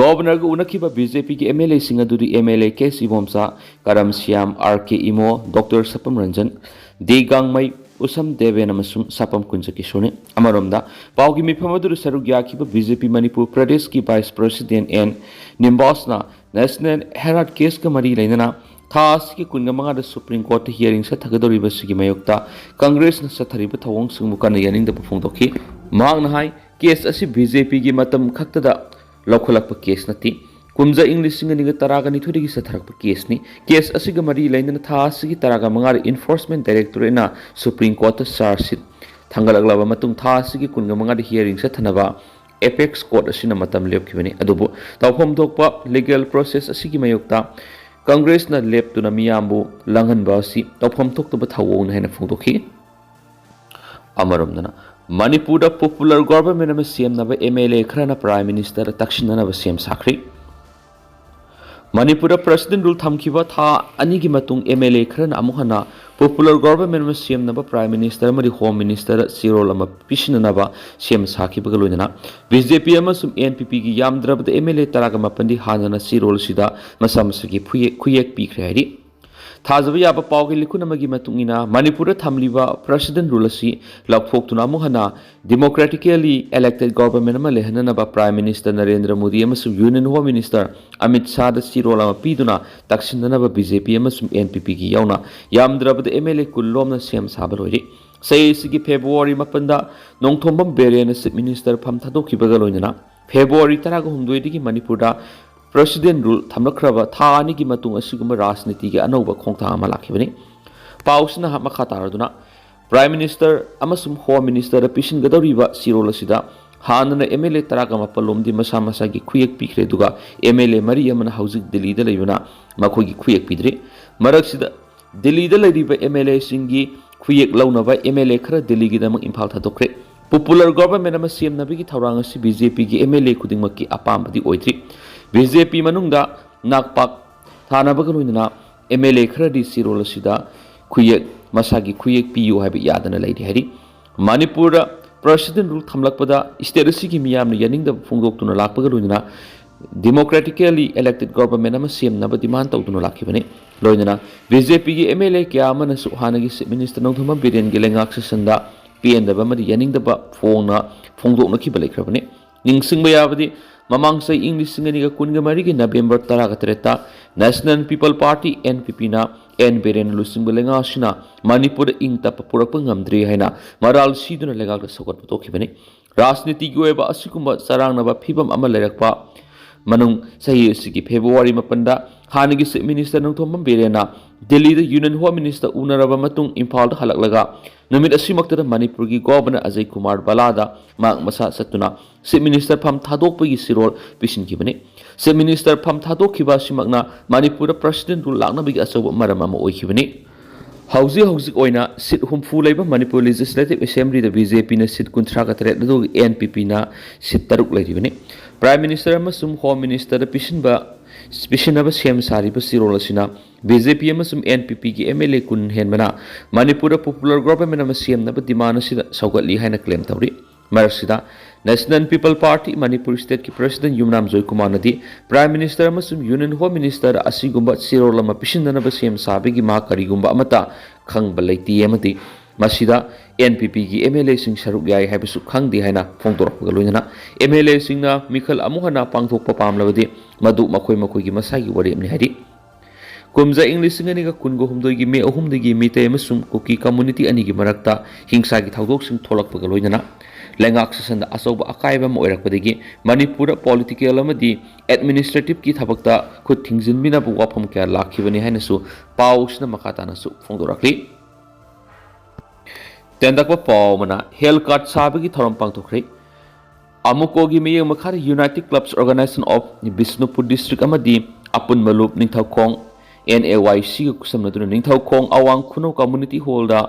ꯒꯣꯕꯔꯅꯔꯒ ꯎꯅꯈꯤꯕ ꯕꯤ ꯖꯦ ꯄꯤꯒꯤ ꯑꯦꯝ ꯑꯦꯜ ꯑꯦꯁꯤꯡ ꯑꯗꯨꯗꯤ ꯑꯦꯝ ꯑꯦꯜ ꯑꯦ ꯀꯦ ꯑꯦꯁ ꯏꯕꯣꯝꯆꯥ, ꯀꯔꯝ ꯁ꯭ꯌꯥꯝ, ꯑꯥꯔ ꯀꯦ ꯏꯃꯣ, ꯗꯣꯛꯇꯔ ꯁꯄꯝ ꯔꯟꯖꯟ, ꯗꯤ ꯒꯥꯡꯃꯩ, ꯎꯁꯝ ꯗꯦꯕꯦꯟ ꯑꯃꯁꯨꯡ ꯁꯄꯝ ꯀꯨꯟꯖꯀꯤꯁꯣꯔꯅꯤ꯫ ꯑꯃꯔꯣꯝꯗ, ꯄꯥꯎꯒꯤ ꯃꯤꯐꯝ ꯑꯗꯨꯗ ꯁꯔꯨꯛ ꯌꯥꯈꯤꯕ ꯕꯤ ꯖꯦ ꯄꯤ ꯃꯅꯤꯄꯨꯔ ꯄ꯭ꯔꯗꯦꯁꯀꯤ ꯚꯥꯏꯁ ꯄ꯭ꯔꯁꯤꯗꯦꯟ ꯑꯦꯟ ꯅꯤꯝꯕꯥꯁꯅ ꯅꯦꯁꯅꯦꯜ ꯍꯦꯔꯥꯜꯗ ꯀꯦꯁꯀ ꯃꯔꯤ ꯂꯩꯅꯅ ꯊꯥ ꯑꯁꯤꯒꯤ ꯀꯨꯟꯒ ꯃꯉꯥꯗ ꯁꯨꯄ꯭ꯔꯤꯝ ꯀꯣꯔꯠꯇ ꯍꯤꯌꯥꯔꯤꯡ ꯆꯠꯊꯒꯗꯧꯔꯤꯕꯁꯤꯒꯤ ꯃꯥꯌꯣꯛꯇ ꯀꯪꯒ꯭ꯔꯦꯁꯅ ꯆꯠꯊꯔꯤꯕ ꯊꯧꯑꯣꯡꯁꯤꯡꯕꯨ ꯀꯟꯅ ꯌꯥꯅꯤꯡꯗꯕ ꯐꯣꯡꯗꯣꯛꯈꯤ꯫ ꯃꯍꯥꯛꯅ ꯍꯥꯏ, ꯀꯦꯁ ꯑꯁꯤ ꯕꯤ ꯖꯦ ꯄꯤꯒꯤ ꯃꯇꯝ ꯈꯛꯇꯗ ꯂꯧꯈꯠꯂꯛꯄ ꯀꯦꯁ ꯅꯠꯇꯦ꯫ ꯀꯨꯝꯖꯥ ꯏꯪ ꯂꯤꯁꯤꯡ ꯑꯅꯤꯒ ꯇꯔꯥꯒ ꯅꯤꯊꯣꯏꯗꯒꯤ ꯆꯠꯊꯔꯛꯄ ꯀꯦꯁꯅꯤ꯫ ꯀꯦꯁ ꯑꯁꯤꯒ ꯃꯔꯤ ꯂꯩꯅꯅ ꯊꯥ ꯑꯁꯤꯒꯤ ꯇꯔꯥꯒ ꯃꯉꯥꯗ ꯏꯟꯐꯣꯔꯁꯃꯦꯟ ꯗꯥꯏꯔꯦꯛꯇꯣꯔꯦꯠꯅ ꯁꯨꯄ꯭ꯔꯤꯝ ꯀꯣꯔꯠꯇ ꯆꯥꯔꯖ ꯁꯤꯠ ꯊꯥꯡꯒꯠꯂꯛꯂꯕ ꯃꯇꯨꯡ, ꯊꯥ ꯑꯁꯤꯒꯤ ꯀꯨꯟꯒ ꯃꯉꯥꯗ ꯍꯤꯌꯥꯔꯤꯡ ꯆꯠꯊꯅꯕ ꯑꯦꯄꯦꯛꯁ ꯀꯣꯔꯠ ꯑꯁꯤꯅ ꯃꯇꯝ ꯂꯦꯞꯈꯤꯕꯅꯤ꯫ ꯑꯗꯨꯕꯨ ꯇꯧꯐꯝ ꯊꯣꯛꯄ ꯂꯤꯒꯦꯜ ꯄ꯭ꯔꯣꯁꯦꯁ ꯑꯁꯤꯒꯤ ꯃꯥꯌꯣꯛꯇ ꯀꯪꯒ꯭ꯔꯦꯁꯅ ꯂꯦꯞꯇꯨꯅ ꯃꯤꯌꯥꯝꯕꯨ ꯂꯥꯡꯍꯟꯕ ꯑꯁꯤ ꯇꯧꯐꯝ ꯊꯣꯛꯇꯕ ꯊꯧꯑꯣꯡꯅꯤ ꯍꯥꯏꯅ ꯐꯣꯡꯗꯣꯛꯈꯤ꯫ ꯑꯃꯔꯣꯝꯗꯅ, ꯃꯅꯤꯄꯨꯔꯗ ꯄꯣꯄꯨꯂꯔ ꯒꯣꯚꯔꯟꯃꯦꯟꯠ ꯑꯃ ꯁꯦꯝꯅꯕ ꯑꯦꯝ ꯑꯦꯜ ꯑꯦ ꯈꯔꯅ ꯄ꯭ꯔꯥꯏꯝ ꯃꯤꯅꯤꯁꯇꯔꯗ ꯇꯛꯁꯤꯟꯅꯅꯕ ꯁꯦꯝ ꯁꯥꯈ꯭ꯔꯤ꯫ ꯃꯅꯤꯄꯨꯔꯗ ꯄ꯭ꯔꯁꯤꯗꯦꯟ ꯔꯨꯜ ꯊꯝꯈꯤꯕ ꯊꯥ ꯑꯅꯤꯒꯤ ꯃꯇꯨꯡ ꯑꯦꯝ ꯑꯦꯜ ꯑꯦ ꯈꯔꯅ ꯑꯃꯨꯛ ꯍꯟꯅ ꯄꯣꯄꯨꯂꯔ ꯒꯣꯚꯔꯟꯃꯦꯟꯠ ꯑꯃ ꯁꯦꯝꯅꯕ ꯄ꯭ꯔꯥꯏꯝ ꯃꯤꯅꯤꯁꯇꯔ ꯑꯃꯗꯤ ꯍꯣꯝ ꯃꯤꯅꯤꯁꯇꯔꯗ ꯆꯦꯔꯣꯜ ꯑꯃ ꯄꯤꯁꯤꯟꯅꯅꯕ ꯁꯦꯝ ꯁꯥꯈꯤꯕꯒ ꯂꯣꯏꯅꯅ ꯕꯤ ꯖꯦ ꯄꯤ ꯑꯃꯁꯨꯡ ꯑꯦꯟ ꯄꯤ ꯄꯤꯒꯤ ꯌꯥꯝꯗ꯭ꯔꯕꯗ ꯑꯦꯝ ꯑꯦꯜ ꯑꯦ ꯇꯔꯥꯒ ꯃꯥꯄꯟꯗꯤ ꯍꯥꯟꯅꯅ ꯆꯦꯔꯣꯜ ꯑꯁꯤꯗ ꯃꯁꯥ ꯃꯁꯥꯒꯤ ꯈꯨꯌꯦꯛ ꯈꯨꯌꯦꯛ ꯄꯤꯈ꯭ꯔꯦ ꯍꯥꯏꯔꯤ꯫ ꯊꯥꯖꯕ ꯌꯥꯕ ꯄꯥꯎꯒꯤ ꯂꯤꯈꯨꯟ ꯑꯃꯒꯤ ꯃꯇꯨꯡ ꯏꯟꯅ, ꯃꯅꯤꯄꯨꯔꯗ ꯊꯝꯂꯤꯕ ꯄ꯭ꯔꯁꯤꯗꯦꯟ ꯔꯨꯜ ꯑꯁꯤ ꯂꯧꯊꯣꯛꯇꯨꯅ ꯑꯃꯨꯛ ꯍꯟꯅ ꯗꯤꯃꯣꯀ꯭ꯔꯦꯇꯤꯀꯦꯜꯂꯤ ꯏꯂꯦꯛꯇꯦꯗ ꯒꯣꯚꯔꯟꯃꯦꯟꯠ ꯑꯃ ꯂꯩꯍꯟꯅꯅꯕ ꯄ꯭ꯔꯥꯏꯝ ꯃꯤꯅꯤꯁꯇꯔ ꯅꯔꯦꯟꯗ꯭ꯔ ꯃꯣꯗꯤ ꯑꯃꯁꯨꯡ ꯌꯨꯅꯤꯌꯟ ꯍꯣꯝ ꯃꯤꯅꯤꯁꯇꯔ ꯑꯃꯤꯠ ꯁꯥꯍꯗ ꯆꯦꯔꯣꯜ ꯑꯃ ꯄꯤꯗꯨꯅ ꯇꯛꯁꯤꯟꯅꯅꯕ ꯕꯤ ꯖꯦ ꯄꯤ ꯑꯃꯁꯨꯡ ꯑꯦꯟ ꯄꯤ ꯄꯤꯒꯤ ꯌꯥꯎꯅ ꯌꯥꯝꯗ꯭ꯔꯕꯗ ꯑꯦꯝ ꯑꯦꯜ ꯑꯦ ꯀꯨꯟ ꯂꯣꯝꯅ ꯁꯦꯝ ꯁꯥꯕ ꯂꯣꯏꯔꯦ꯫ ꯆꯍꯤ ꯑꯁꯤꯒꯤ ꯐꯦꯕ꯭ꯔꯨꯋꯥꯔꯤ ꯃꯥꯄꯟꯗ ꯅꯣꯡꯊꯣꯝꯕꯝ ꯕꯤꯔꯦꯟꯅ ꯆꯤꯐ ꯃꯤꯅꯤꯁꯇꯔ ꯐꯝ ꯊꯥꯗꯣꯛꯈꯤꯕꯒ ꯂꯣꯏꯅꯅ ꯐꯦꯕ꯭ꯔꯨꯋꯥꯔꯤ ꯇꯔꯥꯒ ꯍꯨꯝꯗꯣꯏꯗꯒꯤ ꯃꯅꯤꯄꯨꯔꯗ ꯄ꯭ꯔꯁꯤꯗꯦꯟ ꯔꯨꯜ ꯊꯝꯂꯛꯈ꯭ꯔꯕ ꯊꯥ ꯑꯅꯤꯒꯤ ꯃꯇꯨꯡ ꯑꯁꯤꯒꯨꯝꯕ ꯔꯥꯖꯅꯤꯇꯤꯒꯤ ꯑꯅꯧꯕ ꯈꯣꯡꯊꯥꯡ ꯑꯃ ꯂꯥꯛꯈꯤꯕꯅꯤ꯫ ꯄꯥꯎꯁꯤꯅ ꯃꯈꯥ ꯇꯥꯔꯗꯨꯅ, ꯄ꯭ꯔꯥꯏꯝ ꯃꯤꯅꯤꯁꯇꯔ ꯑꯃꯁꯨꯡ ꯍꯣꯝ ꯃꯤꯅꯤꯁꯇꯔꯗ ꯄꯤꯁꯤꯟꯒꯗꯧꯔꯤꯕ ꯆꯦꯔꯣꯜ ꯑꯁꯤꯗ ꯍꯥꯟꯅꯅ ꯑꯦꯝ ꯑꯦꯜ ꯑꯦ ꯇꯔꯥꯒ ꯃꯥꯄꯜ ꯂꯣꯝꯗꯤ ꯃꯁꯥ ꯃꯁꯥꯒꯤ ꯈꯨꯌꯦꯛ ꯄꯤꯈ꯭ꯔꯦ, ꯑꯗꯨꯒ ꯑꯦꯝ ꯑꯦꯜ ꯑꯦ ꯃꯔꯤ ꯑꯃꯅ ꯍꯧꯖꯤꯛ ꯗꯤꯜꯂꯤꯗ ꯂꯩꯕꯅ ꯃꯈꯣꯏꯒꯤ ꯈꯨꯌꯦꯛ ꯄꯤꯗ꯭ꯔꯤ꯫ ꯃꯔꯛꯁꯤꯗ ꯗꯤꯜꯂꯤꯗ ꯂꯩꯔꯤꯕ ꯑꯦꯝ ꯑꯦꯜ ꯑꯦꯁꯤꯡꯒꯤ ꯈꯨꯌꯦꯛ ꯂꯧꯅꯕ ꯑꯦꯝ ꯑꯦꯜ ꯑꯦ ꯈꯔ ꯗꯤꯜꯂꯤꯒꯤꯗꯃꯛ ꯏꯝꯐꯥꯜ ꯊꯥꯗꯣꯛꯈ꯭ꯔꯦ꯫ ꯄꯣꯄꯨꯂꯔ ꯒꯣꯚꯔꯟꯃꯦꯟꯠ ꯑꯃ ꯁꯦꯝꯅꯕꯒꯤ ꯊꯧꯔꯥꯡ ꯑꯁꯤ ꯕꯤ ꯖꯦ ꯄꯤꯒꯤ ꯑꯦꯝ ꯑꯦꯜ ꯑꯦ ꯈꯨꯗꯤꯡꯃꯛꯀꯤ ꯑꯄꯥꯝꯕꯗꯤ ꯑꯣꯏꯗ꯭ꯔꯤ꯫ ꯕꯤ ꯖꯦ ꯄꯤ ꯃꯅꯨꯡꯗ ꯅꯥꯛꯄꯥꯛ ꯊꯥꯅꯕꯒ ꯂꯣꯏꯅꯅ ꯑꯦꯝ ꯑꯦꯜ ꯑꯦ ꯈꯔꯗꯤ ꯆꯦꯔꯣꯜ ꯑꯁꯤꯗ ꯈꯨꯌꯦꯛ, ꯃꯁꯥꯒꯤ ꯈꯨꯌꯦꯛ ꯄꯤꯌꯨ ꯍꯥꯏꯕ ꯌꯥꯗꯅ ꯂꯩꯔꯤ ꯍꯥꯏꯔꯤ꯫ ꯃꯅꯤꯄꯨꯔꯗ ꯄ꯭ꯔꯁꯤꯗꯦꯟ ꯔꯨꯜ ꯊꯝꯂꯛꯄꯗ ꯁ꯭ꯇꯦꯠ ꯑꯁꯤꯒꯤ ꯃꯤꯌꯥꯝꯅ ꯌꯥꯅꯤꯡꯗꯕ ꯐꯣꯡꯗꯣꯛꯇꯨꯅ ꯂꯥꯛꯄꯒ ꯂꯣꯏꯅꯅ ꯗꯤꯃꯣꯀ꯭ꯔꯦꯇꯤꯀꯦꯜꯂꯤ ꯏꯂꯦꯛꯇꯦꯗ ꯒꯣꯚꯔꯟꯃꯦꯟꯠ ꯑꯃ ꯁꯦꯝꯅꯕ ꯗꯤꯃꯥꯟ ꯇꯧꯗꯨꯅ ꯂꯥꯛꯈꯤꯕꯅꯤ꯫ ꯂꯣꯏꯅꯅ ꯕꯤ ꯖꯦ ꯄꯤꯒꯤ ꯑꯦꯝ ꯑꯦꯜ ꯑꯦ ꯀꯌꯥ ꯑꯃꯅꯁꯨ ꯍꯥꯟꯅꯒꯤ ꯆꯤꯐ ꯃꯤꯅꯤꯁꯇꯔ ꯅꯣꯡꯊꯣꯝꯕꯝ ꯕꯤꯔꯦꯟꯒꯤ ꯂꯩꯉꯥꯛ ꯁꯦꯁꯟꯗ ꯄꯦꯟꯗꯕ ꯑꯃꯗꯤ ꯌꯥꯅꯤꯡꯗꯕ ꯐꯣꯡꯅ ꯐꯣꯡꯗꯣꯛꯅꯈꯤꯕ ꯂꯩꯈ꯭ꯔꯕꯅꯤ꯫ ꯅꯤꯡꯁꯤꯡꯕ ꯌꯥꯕꯗꯤ, ꯃꯃꯥꯡ ꯆꯍꯤ ꯏꯪ ꯂꯤꯁꯤꯡ ꯑꯅꯤꯒ ꯀꯨꯟꯒ ꯃꯔꯤꯒꯤ ꯅꯕꯦꯝꯕꯔ ꯇꯔꯥꯒ ꯇꯔꯦꯠꯇ National People Party, N P P ꯅ ꯑꯦꯟ ꯕꯤꯔꯦꯟ ꯂꯨꯆꯤꯡꯕ ꯂꯩꯉꯥꯛ ꯑꯁꯤꯅ ꯃꯅꯤꯄꯨꯔꯗ ꯏꯪ ꯇꯞꯄ ꯄꯨꯔꯛꯄ ꯉꯝꯗ꯭ꯔꯦ ꯍꯥꯏꯅ ꯃꯔꯥꯜ ꯁꯤꯗꯨꯅ ꯂꯩꯉꯥꯛꯇ ꯁꯧꯒꯠꯄ ꯊꯣꯛꯈꯤꯕꯅꯤ꯫ ꯔꯥꯖꯅꯤꯇꯤꯒꯤ ꯑꯣꯏꯕ ꯑꯁꯤꯒꯨꯝꯕ ꯆꯔꯥꯡꯅꯕ ꯐꯤꯕꯝ ꯑꯃ ꯂꯩꯔꯛꯄ ꯃꯅꯨꯡ ꯆꯍꯤ ꯑꯁꯤꯒꯤ ꯐꯦꯕ꯭ꯔꯨꯋꯥꯔꯤ ꯃꯥꯄꯟꯗ ꯍꯥꯟꯅꯒꯤ ꯆꯤꯐ ꯃꯤꯅꯤꯁꯇꯔ ꯅꯣꯡꯊꯣꯝꯕꯝ ꯕꯤꯔꯦꯟꯅ ꯗꯤꯜꯂꯤꯗ ꯌꯨꯅꯤꯌꯟ ꯍꯣꯝ ꯃꯤꯅꯤꯁꯇꯔ ꯎꯅꯔꯕ ꯃꯇꯨꯡ ꯏꯝꯐꯥꯜꯗ ꯍꯜꯂꯛꯂꯒ ꯅꯨꯃꯤꯠ ꯑꯁꯤꯃꯛꯇꯗ ꯃꯅꯤꯄꯨꯔꯒꯤ ꯒꯣꯚꯔꯅꯔ ꯑꯖꯌ ꯀꯨꯃꯥꯔ ꯚꯜꯂꯥꯗ ꯃꯍꯥꯛ ꯃꯁꯥ ꯆꯠꯇꯨꯅ ꯆꯤꯐ ꯃꯤꯅꯤꯁꯇꯔ ꯐꯝ ꯊꯥꯗꯣꯛꯄꯒꯤ ꯆꯦꯔꯣꯜ ꯄꯤꯁꯤꯟꯈꯤꯕꯅꯤ꯫ ꯆꯤꯐ ꯃꯤꯅꯤꯁꯇꯔ ꯐꯝ ꯊꯥꯗꯣꯛꯈꯤꯕ ꯑꯁꯤꯃꯛꯅ ꯃꯅꯤꯄꯨꯔꯗ ꯄ꯭ꯔꯁꯤꯗꯦꯟ ꯔꯨꯜ ꯂꯥꯛꯅꯕꯒꯤ ꯑꯆꯧꯕ ꯃꯔꯝ ꯑꯃ ꯑꯣꯏꯈꯤꯕꯅꯤ꯫ ꯍꯧꯖꯤꯛ ꯍꯧꯖꯤꯛ ꯑꯣꯏꯅ ꯁꯤꯠ ꯍꯨꯝꯐꯨ ꯂꯩꯕ ꯃꯅꯤꯄꯨꯔ ꯂꯦꯖꯤꯁꯂꯦꯇꯤꯚ ꯑꯦꯁꯦꯝꯕ꯭ꯂꯤꯗ ꯕꯤ ꯖꯦ ꯄꯤꯅ ꯁꯤꯠ ꯀꯨꯟꯊ꯭ꯔꯥꯒ ꯇꯔꯦꯠ ꯑꯗꯨꯒ ꯑꯦꯟ ꯄꯤ ꯄꯤꯅ ꯁꯤꯠ ꯇꯔꯨꯛ ꯂꯩꯔꯤꯕꯅꯤ꯫ ꯄ꯭ꯔꯥꯏꯝ ꯃꯤꯅꯤꯁꯇꯔ ꯑꯃꯁꯨꯡ ꯍꯣꯝ ꯃꯤꯅꯤꯁꯇꯔꯗ ꯄꯤꯁꯤꯟꯕ, ꯄꯤꯁꯤꯟꯅꯕ ꯁꯦꯝ ꯁꯥꯔꯤꯕ ꯆꯦꯔꯣꯜ ꯑꯁꯤꯅ ꯕꯤ ꯖꯦ ꯄꯤ ꯑꯃꯁꯨꯡ ꯑꯦꯟ ꯄꯤ ꯄꯤꯒꯤ ꯑꯦꯝ ꯑꯦꯜ ꯑꯦ ꯀꯨꯟ ꯍꯦꯟꯕꯅ ꯃꯅꯤꯄꯨꯔꯗ ꯄꯣꯄꯨꯂꯔ ꯒꯣꯚꯔꯟꯃꯦꯟꯠ ꯑꯃ ꯁꯦꯝꯅꯕ ꯗꯤꯃꯥꯟ ꯑꯁꯤꯗ ꯁꯧꯒꯠꯂꯤ ꯍꯥꯏꯅ ꯀ꯭ꯂꯦꯝ ꯇꯧꯔꯤ꯫ ꯃꯔꯛꯁꯤꯗ, ꯅꯦꯁꯅꯦꯜ ꯄꯤꯄꯜ ꯄꯥꯔꯇꯤ ꯃꯅꯤꯄꯨꯔ ꯁ꯭ꯇꯦꯠꯀꯤ ꯄ꯭ꯔꯁꯤꯗꯦꯟꯠ ꯌꯨꯝꯅꯥꯝ ꯖꯣꯏꯀꯨꯃꯥꯔꯅꯗꯤ ꯄ꯭ꯔꯥꯏꯝ ꯃꯤꯅꯤꯁꯇꯔ ꯑꯃꯁꯨꯡ ꯌꯨꯅꯤꯌꯟ ꯍꯣꯝ ꯃꯤꯅꯤꯁꯇꯔ ꯑꯁꯤꯒꯨꯝꯕ ꯆꯦꯔꯣꯜ ꯑꯃ ꯄꯤꯁꯤꯟꯅꯅꯕ ꯁꯦꯝ ꯁꯥꯕꯒꯤ ꯃꯍꯥꯛ ꯀꯔꯤꯒꯨꯝꯕ ꯑꯃꯠꯇ ꯈꯪꯕ ꯂꯩꯇꯦ ꯑꯃꯗꯤ ꯃꯁꯤꯗ ꯑꯦꯟ ꯄꯤ ꯄꯤꯒꯤ ꯑꯦꯝ ꯑꯦꯜ ꯑꯦꯁꯤꯡ ꯁꯔꯨꯛ ꯌꯥꯏ ꯍꯥꯏꯕꯁꯨ ꯈꯪꯗꯦ ꯍꯥꯏꯅ ꯐꯣꯡꯗꯣꯔꯛꯄꯒ ꯂꯣꯏꯅꯅ, ꯑꯦꯝ ꯑꯦꯜ ꯑꯦꯁꯤꯡꯅ ꯃꯤꯈꯜ ꯑꯃꯨꯛ ꯍꯟꯅ ꯄꯥꯡꯊꯣꯛꯄ ꯄꯥꯝꯂꯕꯗꯤ ꯃꯗꯨ ꯃꯈꯣꯏ ꯃꯈꯣꯏꯒꯤ ꯃꯁꯥꯒꯤ ꯋꯥꯔꯦꯞꯅꯤ ꯍꯥꯏꯔꯤ꯫ ꯀꯨꯝꯖꯥ ꯏꯪ ꯂꯤꯁꯤꯡ ꯑꯅꯤꯒ ꯀꯨꯟꯒ ꯍꯨꯝꯗꯣꯏꯒꯤ ꯃꯦ ꯑꯍꯨꯝꯗꯒꯤ ꯃꯤꯇꯩ ꯑꯃꯁꯨꯡ ꯀꯨꯀꯤ ꯀꯝꯃꯨꯅꯤꯇꯤ ꯑꯅꯤꯒꯤ ꯃꯔꯛꯇ ꯍꯤꯡꯁꯥꯒꯤ ꯊꯧꯗꯣꯛꯁꯤꯡ ꯊꯣꯛꯂꯛꯄꯒ ꯂꯣꯏꯅꯅ ꯂꯩꯉꯥꯛ ꯁꯦꯁꯟꯗ ꯑꯆꯧꯕ ꯑꯀꯥꯏꯕ ꯑꯃ ꯑꯣꯏꯔꯛꯄꯗꯒꯤ ꯃꯅꯤꯄꯨꯔꯗ ꯄꯣꯂꯤꯇꯤꯀꯦꯜ ꯑꯃꯗꯤ ꯑꯦꯗꯃꯤꯅꯤꯁꯇ꯭ꯔꯦꯇꯤꯚꯀꯤ ꯊꯕꯛꯇ ꯈꯨꯠ ꯊꯤꯡꯖꯤꯟꯕꯤꯅꯕ ꯋꯥꯐꯝ ꯀꯌꯥ ꯂꯥꯛꯈꯤꯕꯅꯤ ꯍꯥꯏꯅꯁꯨ ꯄꯥꯎꯁꯤꯅ ꯃꯈꯥ ꯇꯥꯅꯁꯨ ꯐꯣꯡꯗꯣꯔꯛꯂꯤ꯫ ꯇꯦꯟꯇꯛꯄ ꯄꯥꯎ ꯑꯃꯅ ꯍꯦꯜꯊ ꯀꯥꯔꯗ ꯁꯥꯕꯒꯤ ꯊꯧꯔꯝ ꯄꯥꯡꯊꯣꯛꯈ꯭ꯔꯦ꯫ ꯑꯃꯨꯀꯣꯒꯤ ꯃꯤꯠꯌꯦꯡ ꯃꯈꯥꯗ United Clubs Organization of Bishnupur District ꯑꯃꯗꯤ ꯑꯄꯨꯟꯕ ꯂꯨꯞ ꯅꯤꯡꯊꯧꯈꯣꯡ ꯑꯦꯟ ꯑꯦ ꯋꯥꯏ ꯁꯤꯒ ꯈꯨꯠꯁꯝꯅꯗꯨꯅ ꯅꯤꯡꯊꯧꯈꯣꯡ ꯑꯋꯥꯡ ꯈꯨꯅꯧ ꯀꯝꯃꯨꯅꯤꯇꯤ ꯍꯣꯜꯗ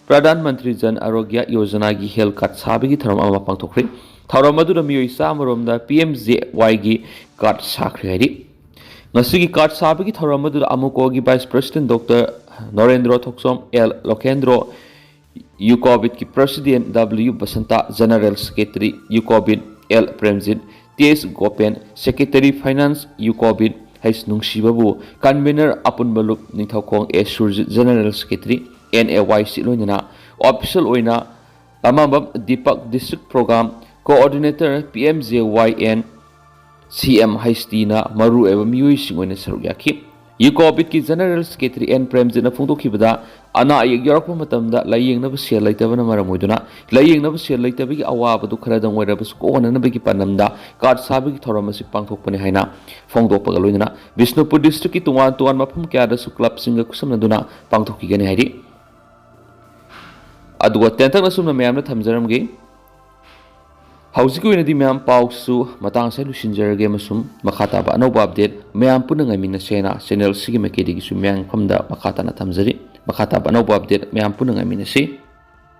ꯄ꯭ꯔꯙꯥꯟ ꯃꯟꯇ꯭ꯔꯤ ꯖꯟ ꯑꯥꯔꯣꯒ꯭ꯌ ꯌꯣꯖꯅꯥꯒꯤ ꯍꯦꯜꯊ ꯀꯥꯔꯗ ꯁꯥꯕꯒꯤ ꯊꯧꯔꯝ ꯑꯃ ꯄꯥꯡꯊꯣꯛꯈ꯭ꯔꯦ꯫ ꯊꯧꯔꯝ ꯑꯗꯨꯗ ꯃꯤꯑꯣꯏ ꯆꯥꯝꯃ ꯔꯣꯝꯗ ꯄꯤ ꯑꯦꯝ ꯖꯦ ꯋꯥꯏꯒꯤ ꯀꯥꯔꯗ ꯁꯥꯈ꯭ꯔꯦ ꯍꯥꯏꯔꯤ꯫ ꯉꯁꯤꯒꯤ ꯀꯥꯔꯗ ꯁꯥꯕꯒꯤ ꯊꯧꯔꯝ ꯑꯗꯨꯗ ꯑꯃꯨꯀꯣꯒꯤ vice president doctor Norendro Thokchom, L Lokendro, ꯌꯨꯀꯣꯕꯤꯠꯀꯤ president W Basanta, general secretary ꯌꯨꯀꯣꯕꯤꯠ L Premjit, T S Gopen, secretary finance ꯌꯨꯀꯣꯕꯤꯠ ꯍꯩꯁ ꯅꯨꯡꯁꯤꯕꯕꯨ, ꯀꯟꯚꯦꯅꯔ ꯑꯄꯨꯟꯕ ꯂꯨꯞ Ningthoukhong A Surjit, general secretary N A Y C ꯂꯣꯏꯅꯅ ꯑꯣꯐꯤꯁꯤꯌꯦꯜ ꯑꯣꯏꯅ ꯑꯃꯝꯕꯝ Deepak, district programme coordinator P M J Y N C M ꯍꯩꯁ ꯇꯤꯅ ꯃꯔꯨꯑꯣꯏꯕ ꯃꯤꯑꯣꯏꯁꯤꯡ ꯑꯣꯏꯅ ꯁꯔꯨꯛ ꯌꯥꯈꯤ꯫ ꯌꯨꯀꯣꯕꯤꯠꯀꯤ ꯖꯦꯅꯔꯦꯜ ꯁꯦꯀ꯭ꯔꯦꯇꯔꯤ ꯑꯦꯟ ꯄ꯭ꯔꯦꯝꯖꯤꯠꯅ ꯐꯣꯡꯗꯣꯛꯈꯤꯕꯗ, ꯑꯅꯥ ꯑꯌꯦꯛ ꯌꯥꯎꯔꯛꯄ ꯃꯇꯝꯗ ꯂꯥꯏꯌꯦꯡꯅꯕ ꯁꯦꯜ ꯂꯩꯇꯕꯅ ꯃꯔꯝ ꯑꯣꯏꯗꯨꯅ ꯂꯥꯏꯌꯦꯡꯅꯕ ꯁꯦꯜ ꯂꯩꯇꯕꯒꯤ ꯑꯋꯥꯕꯗꯨ ꯈꯔꯗꯪ ꯑꯣꯏꯔꯕꯁꯨ ꯀꯣꯛꯍꯟꯅꯕꯒꯤ ꯄꯥꯟꯗꯝꯗ ꯀꯥꯔꯗ ꯁꯥꯕꯒꯤ ꯊꯧꯔꯝ ꯑꯁꯤ ꯄꯥꯡꯊꯣꯛꯄꯅꯤ ꯍꯥꯏꯅ ꯐꯣꯡꯗꯣꯛꯄꯒ ꯂꯣꯏꯅꯅ ꯕꯤꯁꯅꯨꯄꯨꯔ ꯗꯤꯁꯇ꯭ꯔꯤꯛꯀꯤ ꯇꯣꯉꯥꯟ ꯇꯣꯉꯥꯟꯕ ꯃꯐꯝ ꯀꯌꯥꯗꯁꯨ ꯀ꯭ꯂꯕꯁꯤꯡꯒ ꯈꯨꯠꯁꯝꯅꯗꯨꯅ ꯄꯥꯡꯊꯣꯛꯈꯤꯒꯅꯤ ꯍꯥꯏꯔꯤ꯫ ꯑꯗꯨꯒ ꯇꯦꯟꯇꯛꯅ ꯁꯨꯝꯅ ꯃꯌꯥꯝꯗ ꯊꯝꯖꯔꯝꯒꯦ꯫ ꯍꯧꯖꯤꯛꯀꯤ ꯑꯣꯏꯅꯗꯤ ꯃꯌꯥꯝ ꯄꯥꯎꯁꯨ ꯃꯇꯥꯡ ꯑꯁꯤꯗ ꯂꯣꯏꯁꯤꯟꯖꯔꯒꯦ ꯑꯃꯁꯨꯡ ꯃꯈꯥ ꯇꯥꯕ ꯑꯅꯧꯕ ꯑꯞꯗꯦꯠ ꯃꯌꯥꯝ ꯄꯨꯟꯅ ꯉꯥꯏꯃꯤꯟꯅꯁꯦꯅ ꯆꯦꯅꯦꯜ ꯑꯁꯤꯒꯤ ꯃꯥꯏꯀꯩꯗꯒꯤꯁꯨ ꯃꯌꯥꯝ ꯃꯐꯝꯗ ꯃꯈꯥ ꯇꯥꯅ ꯊꯝꯖꯔꯤ꯫ ꯃꯈꯥ ꯇꯥꯕ ꯑꯅꯧꯕ ꯑꯞꯗꯦꯠ ꯃꯌꯥꯝ ꯄꯨꯟꯅ ꯉꯥꯏꯃꯤꯟꯅꯁꯤ꯫